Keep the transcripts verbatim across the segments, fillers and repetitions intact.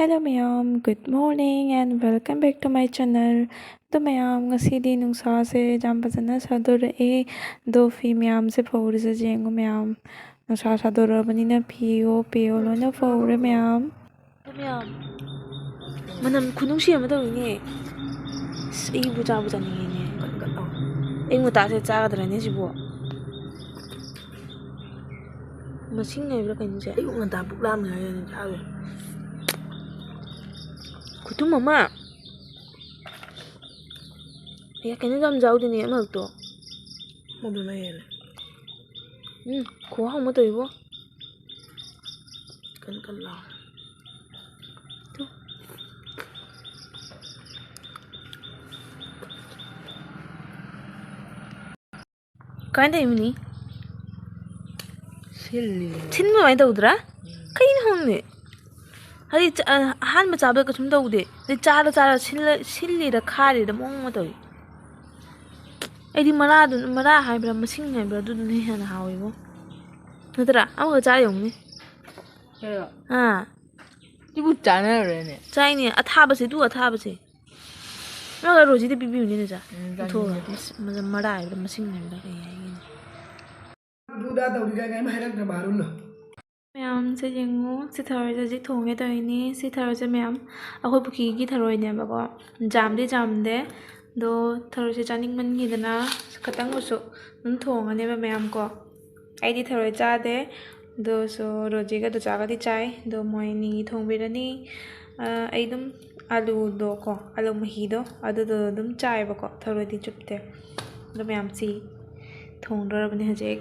Hello ꯃꯌꯥꯝ, good morning and welcome back to my channel. ꯑꯗꯣ ꯃꯌꯥꯝ, ꯉꯁꯤꯗꯤ ꯅꯨꯡꯁꯥꯁꯦ ꯌꯥꯝ ꯐꯖꯅ ꯁꯥꯗꯣꯔꯛꯑꯦ꯫ ꯑꯗꯣ ꯐꯤ ꯃꯌꯥꯝꯁꯦ ꯐꯧꯔꯤꯁꯦ ꯌꯦꯡꯉꯨ ꯃꯌꯥꯝ, ꯅꯨꯡꯁꯥ ꯁꯥꯗꯣꯔꯛꯑꯕꯅꯤꯅ ꯐꯤꯌꯣ ꯄꯦꯌꯣ ꯂꯣꯏꯅ ꯐꯧꯔꯦ ꯃꯌꯥꯝ꯫ ꯑꯗꯣ ꯃꯌꯥꯝ, ꯃꯅꯝ ꯈꯨꯅꯨꯡꯁꯤ ꯑꯃ ꯇꯧꯋꯤꯅꯦ꯫ ꯑꯁ, ꯑꯩꯕꯨ ꯆꯥꯕꯨ ꯆꯥꯅꯤꯡꯉꯦꯅꯦ꯫ ꯀꯟ ꯀꯟ ꯂꯥꯎ꯫ ꯑꯌꯨꯛ ꯉꯟꯇꯥꯁꯦ ꯆꯥꯒꯗ꯭ꯔꯅꯦ ꯁꯤꯕꯨ? ꯃꯁꯤꯡ ꯍꯥꯏꯕ꯭ꯔꯥ ꯀꯩꯅꯣꯁꯦ? ꯑꯌꯨꯛ ꯉꯟꯇꯥ ꯄꯨꯛ ꯂꯥꯝꯃꯦ ꯍꯥꯏꯔꯦꯅꯦ ꯆꯥꯔꯣꯏ꯫ ꯈꯨꯇꯨꯝ ꯑꯃ꯫ ꯑꯦ, ꯀꯩꯅꯣ ꯌꯥꯝ ꯆꯥꯎꯗꯦꯅꯦ ꯑꯃꯈꯛꯇꯣ꯫ ꯃꯗꯨꯅ ꯍꯦꯜꯂꯦ꯫ ꯎꯝ, ꯈꯨꯍꯥꯎ ꯑꯃ ꯇꯧꯏꯕꯣ꯫ ꯀꯟ ꯀꯟ ꯂꯥꯎ꯫ ꯇꯨ꯫ ꯀꯃꯥꯏꯅ ꯇꯧꯔꯤꯕꯅꯤ? ꯁꯤꯜꯂꯤ꯫ ꯁꯤꯟꯕ ꯑꯗꯨꯃꯥꯏꯅ ꯇꯧꯗ꯭ꯔꯥ? ꯎꯝ꯫ ꯀꯩꯅꯣ ꯈꯪꯗꯦ꯫ ꯍꯥꯏꯗꯤ ꯆ-, ꯑ, ꯑꯍꯥꯟꯕ ꯆꯥꯕꯗ ꯀꯩꯁꯨꯝ ꯇꯧꯗꯦ꯫ ꯑꯗꯩ ꯆꯥꯔ ꯆꯥꯔ ꯁꯤꯜꯂ-, ꯁꯤꯜꯂꯤꯔ ꯈꯥꯔꯤꯔ ꯃꯑꯣꯡ ꯑꯃ ꯇꯧꯏ꯫ ꯑꯩꯗꯤ ꯃꯔꯥꯗꯨ-, ꯃꯔꯥ ꯍꯥꯏꯕ꯭ꯔꯥ ꯃꯁꯤꯡ ꯍꯥꯏꯕ꯭ꯔꯥ ꯑꯗꯨꯗꯨꯅ ꯍꯦꯟꯅ ꯍꯥꯎꯋꯦꯕꯣ꯫ ꯅꯠꯇ꯭ꯔꯥ? ꯑꯃꯈꯛ ꯆꯥꯔ ꯌꯦꯡꯉꯨꯅꯦ꯫ ꯀꯩꯅꯣ? ꯑꯥ꯫ ꯁꯤꯕꯨ ꯆꯥꯅꯔꯦꯅꯦ꯫ ꯆꯥꯏꯅꯦ꯫ ꯑꯊꯥꯕꯁꯦ, ꯑꯗꯨ ꯑꯊꯥꯕꯁꯦ꯫ ꯅꯪ ꯔꯣꯖꯤꯗ ꯄꯤꯕꯤꯌꯨꯅꯦ, ꯅꯆꯥ꯫ ꯎꯝ, ꯆꯥꯅꯤꯡꯉꯦ꯫ ꯄꯨꯊꯣꯛꯑꯣ꯫ ꯃꯁ-, ꯃꯔꯥ ꯍꯥꯏꯕ꯭ꯔꯥ ꯃꯁꯤꯡ ꯍꯥꯏꯕ꯭ꯔꯥ ꯀꯩ ꯍꯥꯏꯒꯦꯅꯦ? ꯗꯨꯗꯥ ꯇꯧꯔꯤꯒꯥꯏ ꯀꯩꯝ ꯍꯥꯏꯔꯛꯇ꯭ꯔꯕ ꯑꯔꯨꯟꯅ? ꯃꯌꯥꯝꯁꯦ ꯌꯦꯡꯉꯨ, ꯁꯤ ꯊꯔꯣꯏꯁꯦ ꯍꯧꯖꯤꯛ ꯊꯣꯡꯒꯦ ꯇꯧꯔꯤꯅꯤ꯫ ꯁꯤ ꯊꯔꯣꯏꯁꯦ ꯃꯌꯥꯝ ꯑꯩꯈꯣꯏ ꯄꯨꯈ꯭ꯔꯤꯒꯤ ꯊꯔꯣꯏꯅꯦꯕꯀꯣ꯫ ꯖꯥꯝꯗꯤ ꯖꯥꯝꯗꯦ, ꯑꯗꯣ ꯊꯔꯣꯏꯁꯦ ꯆꯥꯅꯤꯡꯃꯟꯈꯤꯗꯅ ꯈꯇꯪꯕꯨꯁꯨ ꯑꯗꯨꯝ ꯊꯣꯡꯉꯅꯦꯕ ꯃꯌꯥꯝ ꯀꯣ꯫ ꯑꯩꯗꯤ ꯊꯔꯣꯏ ꯆꯥꯗꯦ, ꯑꯗꯨꯁꯨ ꯔꯣꯖꯤꯒ ꯗꯨꯆꯥꯒꯗꯤ ꯆꯥꯏ꯫ ꯑꯗꯣ ꯃꯣꯏ ꯑꯅꯤ ꯊꯣꯡꯕꯤꯔꯅꯤ꯫ ꯑ, ꯑꯩ ꯑꯗꯨꯝ ꯑꯂꯨꯗꯣ ꯀꯣ, ꯑꯂꯨ ꯃꯍꯤꯗꯣ ꯑꯗꯨꯗꯣ ꯑꯗꯨꯝ ꯆꯥꯏꯕꯀꯣ, ꯊꯔꯣꯏꯗꯤ ꯆꯨꯞꯇꯦ꯫ ꯑꯗꯣ ꯃꯌꯥꯝ ꯁꯤ ꯊꯣꯡꯗꯣꯔꯕꯅꯦ ꯍꯧꯖꯤꯛ꯫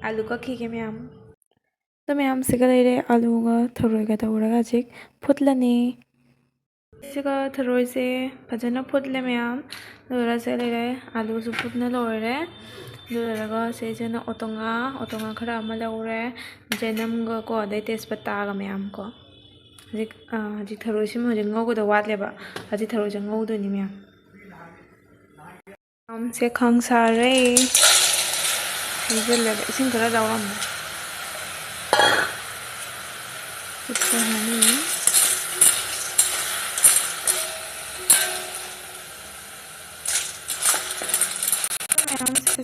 ꯑꯂꯨ ꯀꯛꯈꯤꯒꯦ ꯃꯌꯥꯝ꯫ ꯑꯗꯣ ꯃꯌꯥꯝ ꯁꯤꯒ ꯂꯩꯔꯦ, ꯑꯂꯨꯒ ꯊꯔꯣꯏꯒ ꯇꯧꯔꯒ ꯍꯧꯖꯤꯛ ꯐꯨꯠꯂꯅꯤ꯫ ꯁꯤꯒ ꯊꯔꯣꯏꯁꯦ ꯐꯖꯅ ꯐꯨꯠꯂꯦ ꯃꯌꯥꯝ꯫ ꯑꯗꯨ ꯂꯣꯏꯔ ꯁꯤ ꯂꯩꯔꯦ, ꯑꯂꯨꯁꯨ ꯐꯨꯠꯅ ꯂꯣꯏꯔꯦ꯫ ꯑꯗꯨ ꯂꯣꯏꯔꯒ ꯁꯤꯁꯤꯅ ꯑꯣꯇꯣꯉꯥ, ꯑꯣꯇꯣꯉꯥ ꯈꯔ ꯑꯃ ꯂꯧꯔꯦ, ꯆꯅꯝꯒ ꯀꯣ, ꯑꯗꯩ ꯇꯦꯖꯄꯇꯥꯒ ꯃꯌꯥꯝ ꯀꯣ꯫ ꯍꯧꯖꯤꯛ, ꯑ, ꯍꯧꯖꯤꯛ ꯊꯔꯣꯏꯁꯤꯃ ꯍꯧꯖꯤꯛ ꯉꯧꯒꯗꯕ ꯋꯥꯠꯂꯦꯕ꯫ ꯍꯧꯖꯤꯛ ꯊꯔꯣꯏꯁꯦ ꯉꯧꯗꯣꯏꯅꯤ ꯃꯌꯥꯝ꯫ ꯁꯦ ꯈꯥꯡ ꯁꯥꯔꯦ꯫ ꯍꯩꯖꯤꯜꯂꯒ ꯏꯁꯤꯡ ꯈꯔ ꯌꯥꯎꯔꯝꯃꯦ꯫ ꯐꯨꯠꯄ ꯍꯧꯔꯅꯤ꯫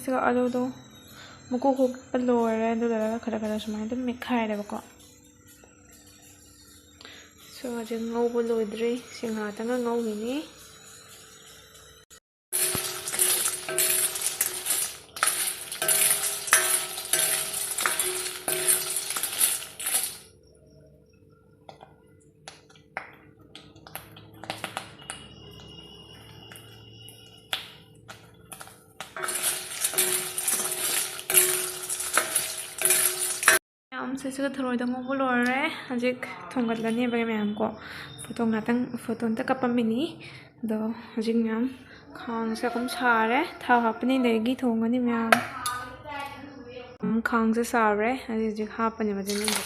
ꯁꯤꯒ ꯑꯂꯨꯗꯣ ꯃꯀꯨ ꯈꯣꯛꯄ ꯂꯣꯏꯔꯦ꯫ ꯑꯗꯨ ꯂꯣꯏꯔꯒ ꯈꯔ ꯈꯔ ꯁꯨꯃꯥꯏꯅ ꯑꯗꯨꯝ ꯃꯦꯠꯈꯥꯏꯔꯦꯕꯀꯣ꯫ ꯁꯣ, ꯍꯧꯖꯤꯛ ꯉꯧꯕ ꯂꯣꯏꯗ꯭ꯔꯤ꯫ ꯁꯤ ꯉꯥꯛꯇꯪꯒ ꯉꯧꯈꯤꯅꯤ꯫ ꯃꯌꯥꯝ, ꯁꯤꯁꯤꯒ ꯊꯔꯣꯏꯗꯣ ꯉꯧꯕ ꯂꯣꯏꯔꯦ꯫ ꯍꯧꯖꯤꯛ ꯊꯣꯡꯒꯠꯂꯅꯦꯕ ꯃꯌꯥꯝ ꯀꯣ꯫ ꯐꯣꯇꯣ ꯉꯥꯛꯇꯪ, ꯐꯣꯇꯣ ꯑꯝꯇ ꯀꯥꯞꯄꯝꯃꯤꯅꯤ꯫ ꯑꯗꯣ ꯍꯧꯖꯤꯛ ꯃꯌꯥꯝ ꯈꯥꯡꯁꯦ ꯑꯗꯨꯝ ꯁꯥꯔꯦ꯫ ꯊꯥꯎ ꯍꯥꯞꯄꯅꯤ, ꯑꯗꯒꯤ ꯊꯣꯡꯒꯅꯤ ꯃꯌꯥꯝ꯫ ꯎꯝ, ꯈꯥꯡꯁꯦ ꯁꯥꯔꯦ꯫ ꯑꯩ ꯍꯧꯖꯤꯛ ꯍꯥꯞꯄꯅꯦꯕ ꯆꯦꯅꯦꯜꯗꯣ꯫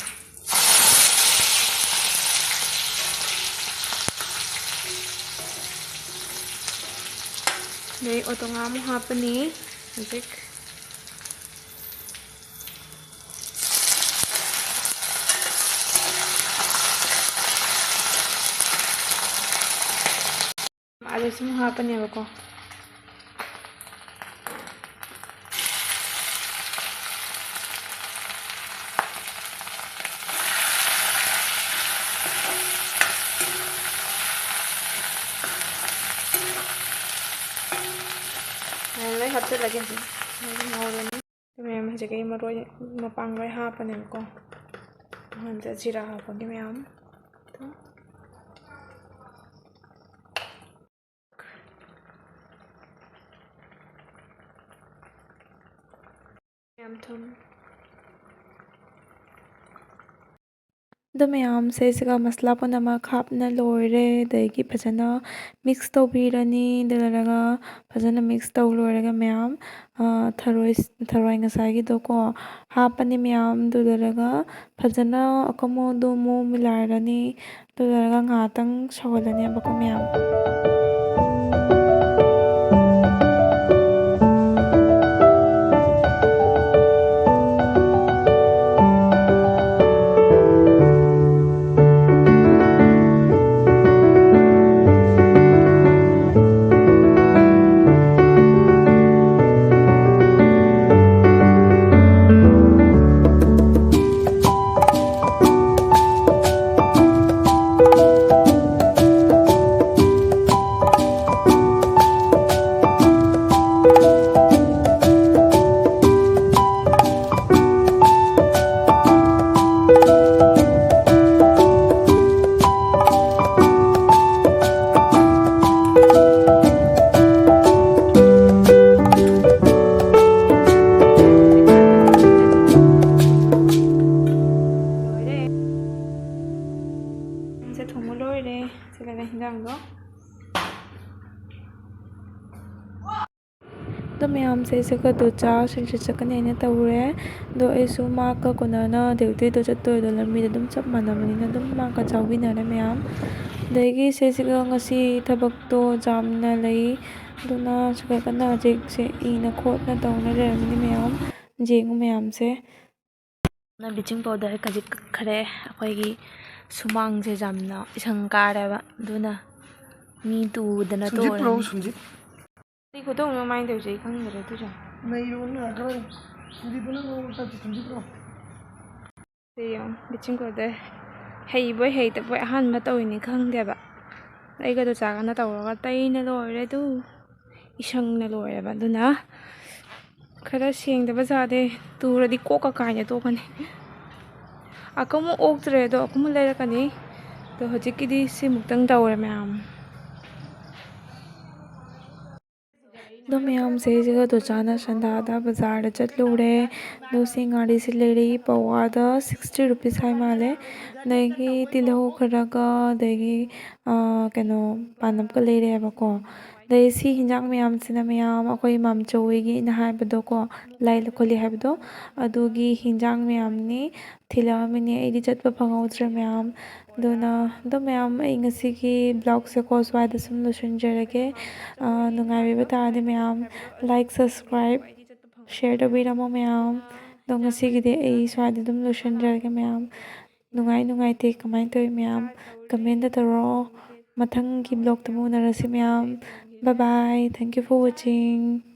ꯑꯗꯩ ꯑꯣꯇꯣꯉꯥ ꯑꯃꯨꯛ ꯍꯥꯞꯄꯅꯤ ꯍꯧꯖꯤꯛ꯫ ꯑꯗꯨ ꯁꯨꯝ ꯍꯥꯞꯄꯅꯦꯕꯀꯣ꯫ ꯑꯩ ꯂꯣꯏ ꯍꯥꯞꯆꯤꯜꯂꯒꯦ ꯍꯧꯖꯤꯛ꯫ ꯃꯌꯥꯝ ꯍꯧꯖꯤꯛꯀꯤ ꯃꯔꯣꯏ ꯃꯄꯥꯡ ꯂꯣꯏ ꯍꯥꯞꯄꯅꯦꯕꯀꯣ꯫ ꯑꯍꯥꯟꯕꯗ ꯖꯤꯔꯥ ꯍꯥꯞꯄꯒꯦ ꯃꯌꯥꯝ꯫ ꯌꯥꯝ ꯊꯨꯝ꯫ ꯑꯗꯨ ꯃꯌꯥꯝꯁꯦ ꯁꯤꯒ ꯃꯁꯂꯥ ꯄꯨꯝꯅꯃꯛ ꯍꯥꯞꯅ ꯂꯣꯏꯔꯦ꯫ ꯑꯗꯒꯤ ꯐꯖꯅ ꯃꯤꯛꯁ ꯇꯧꯕꯤꯔꯅꯤ꯫ ꯑꯗꯨ ꯂꯣꯏꯔꯒ ꯐꯖꯅ ꯃꯤꯛꯁ ꯇꯧ ꯂꯣꯏꯔꯒ ꯃꯌꯥꯝ, ꯑ, ꯊꯔꯣꯏ, ꯊꯔꯣꯏ ꯉꯁꯥꯏꯒꯤꯗꯣꯀꯣ ꯍꯥꯞꯄꯅꯤ ꯃꯌꯥꯝ꯫ ꯑꯗꯨ ꯂꯣꯏꯔꯒ ꯐꯖꯅ ꯑꯀꯨꯝ ꯑꯗꯨ ꯑꯃꯨꯛ ꯃꯤꯂꯥꯏꯔꯅꯤ꯫ ꯑꯗꯨ ꯂꯣꯏꯔꯒ ꯉꯥꯏꯍꯥꯛꯇꯪ ꯁꯧꯍꯜꯂꯅꯦꯕꯀꯣ ꯃꯌꯥꯝ꯫ ꯑꯗꯣ ꯃꯌꯥꯝꯁꯦ ꯑꯩꯁꯦ ꯀꯗꯣꯆꯥ ꯁꯤꯡꯁꯨ ꯆꯠꯀꯅꯤ ꯍꯥꯏꯅ ꯇꯧꯔꯦ꯫ ꯑꯗꯣ ꯑꯩꯁꯨ ꯃꯥꯒ ꯀꯣꯟꯅꯅ ꯗ꯭ꯌꯨꯇꯤꯗꯣ ꯆꯠꯇꯣꯏꯗꯣ ꯂꯝꯕꯤꯗ ꯑꯗꯨꯝ ꯆꯞ ꯃꯥꯟꯅꯕꯅꯤꯅ ꯑꯗꯨꯝ ꯃꯥꯒ ꯆꯥꯎꯕꯤꯟꯅꯔꯦ ꯃꯌꯥꯝ꯫ ꯑꯗꯒꯤ ꯁꯤꯁꯤꯒ ꯉꯁꯤ ꯊꯕꯛꯇꯣ ꯌꯥꯝꯅ ꯂꯩ꯫ ꯑꯗꯨꯅ ꯁꯤꯒ ꯀꯟꯅ ꯍꯧꯖꯤꯛꯁꯦ ꯏꯅ ꯈꯣꯠꯅ ꯇꯧꯅ ꯂꯩꯔꯝꯃꯤꯅꯤ ꯃꯌꯥꯝ꯫ ꯌꯦꯡꯉꯨ ꯃꯌꯥꯝꯁꯦ꯫ ꯕ꯭ꯂꯤꯆꯤꯡ ꯄꯥꯎꯗꯔ ꯈꯖꯤꯛ ꯀꯛꯈ꯭ꯔꯦ꯫ ꯑꯩꯈꯣꯏꯒꯤ ꯁꯨꯃꯥꯡꯁꯦ ꯌꯥꯝꯅ ꯏꯁꯪ ꯀꯥꯔꯦꯕ꯫ ꯑꯗꯨꯅ ꯃꯤ ꯇꯨꯗꯅ ꯁꯨꯝꯖꯤꯠꯄ꯭ꯔꯣ, ꯇꯣꯛꯑꯅꯤ꯫ ꯁꯨꯝꯖꯤꯠ? ꯑꯩ ꯈꯨꯇꯧꯅ ꯀꯃꯥꯏꯅ ꯇꯧꯁꯦ ꯑꯩ ꯈꯪꯗ꯭ꯔꯦ ꯑꯗꯨꯁꯨ꯫ ꯅꯩꯔꯣꯅ ꯈꯔ ꯁꯨꯝꯖꯤꯠꯇꯨꯅ ꯃꯑꯣꯡ ꯇꯧꯁꯤ, ꯁꯨꯝꯖꯤꯠꯄ꯭ꯔꯣ? ꯁꯤ ꯌꯦꯡꯉꯣ, ꯕ꯭ꯂꯤꯆꯤꯡ ꯄꯥꯎꯗꯔ ꯍꯩꯕꯣꯏ ꯍꯩꯇꯕꯣꯏ ꯑꯍꯥꯟꯕ ꯇꯧꯔꯤꯅꯤ ꯈꯪꯗꯦꯕ꯫ ꯑꯩꯒ ꯗꯣꯆꯥꯒꯅ ꯇꯧꯔꯒ ꯇꯩꯅ ꯂꯣꯏꯔꯦ ꯑꯗꯨ꯫ ꯏꯁꯪꯅ ꯂꯣꯏꯔꯦꯕ꯫ ꯑꯗꯨꯅ ꯈꯔ ꯁꯦꯡꯗꯕ ꯖꯥꯗꯦ꯫ ꯇꯨꯔꯗꯤ ꯀꯣꯛꯀ ꯀꯥꯏꯅ ꯇꯣꯛꯀꯅꯤ꯫ ꯑꯀꯨꯝ ꯑꯣꯛꯇ꯭ꯔꯦ ꯑꯗꯣ, ꯑꯀꯨꯝ ꯂꯩꯔꯛꯀꯅꯤ꯫ ꯑꯗꯣ ꯍꯧꯖꯤꯛꯀꯤꯗꯤ ꯁꯤꯃꯨꯛꯇꯪ ꯇꯧꯔꯦ ꯃꯌꯥꯝ꯫ ꯑꯗꯣ ꯃꯌꯥꯝꯁꯦ ꯑꯩꯁꯤꯒ ꯗꯣꯆꯥꯅ ꯁꯟꯗꯥꯗ ꯕꯖꯥꯔꯗ ꯆꯠꯂꯨꯔꯦ꯫ ꯑꯗꯣ ꯁꯤ ꯉꯥꯔꯤꯁꯦ ꯂꯩꯔꯛꯏ ꯄꯋꯥꯗ sixty rupees ꯍꯥꯏ ꯃꯥꯜꯂꯦ꯫ ꯑꯗꯒꯤ ꯇꯤꯜꯍꯧ ꯈꯔꯒ, ꯑꯗꯒꯤ, ꯑꯥ, ꯀꯩꯅꯣ, ꯄꯥꯟꯅꯞꯀ ꯂꯩꯔꯛꯑꯦꯕꯀꯣ꯫ ꯑꯗꯩ ꯁꯤ ꯍꯤꯟꯖꯥꯡ ꯃꯌꯥꯝꯁꯤꯅ ꯃꯌꯥꯝ ꯑꯩꯈꯣꯏ ꯃꯥꯝꯆꯧ ꯍꯣꯏꯒꯤ ꯑꯩꯅ ꯍꯥꯏꯕꯗꯣꯀꯣ, ꯂꯥꯏ ꯂꯧꯈꯠꯂꯤ ꯍꯥꯏꯕꯗꯣ, ꯑꯗꯨꯒꯤ ꯍꯤꯟꯖꯥꯡ ꯃꯌꯥꯝꯅꯤ꯫ ꯊꯤꯜꯂꯛꯑꯝꯃꯤꯅꯦ꯫ ꯑꯩꯗꯤ ꯆꯠꯄ ꯐꯪꯍꯧꯗ꯭ꯔꯦ ꯃꯌꯥꯝ꯫ ꯑꯗꯨꯅ ꯑꯗꯣ ꯃꯌꯥꯝ, ꯑꯩ ꯉꯁꯤꯒꯤ vlogꯁꯦꯀꯣ ꯁ꯭ꯋꯥꯏꯗ ꯁꯨꯝ ꯂꯣꯏꯁꯤꯟꯖꯔꯒꯦ꯫ ꯑꯥ, ꯅꯨꯡꯉꯥꯏꯕꯤꯕ ꯇꯥꯔꯗꯤ ꯃꯌꯥꯝ like, subscribe, share ꯇꯧꯕꯤꯔꯝꯃꯣ ꯃꯌꯥꯝ꯫ ꯑꯗꯣ ꯉꯁꯤꯒꯤꯗꯤ ꯑꯩ ꯁ꯭ꯋꯥꯏꯗ ꯑꯗꯨꯝ ꯂꯣꯏꯁꯤꯟꯖꯔꯒꯦ ꯃꯌꯥꯝ꯫ ꯅꯨꯡꯉꯥꯏ ꯅꯨꯡꯉꯥꯏꯇꯦ ꯀꯃꯥꯏꯅ ꯇꯧꯋꯤ ꯃꯌꯥꯝ comment ꯇꯧꯔꯛꯑꯣ꯫ ꯃꯊꯪꯒꯤ vlogꯇ ꯑꯃꯨꯛ ꯎꯅꯔꯁꯤ ꯃꯌꯥꯝ꯫ Bye bye. Thank you for watching.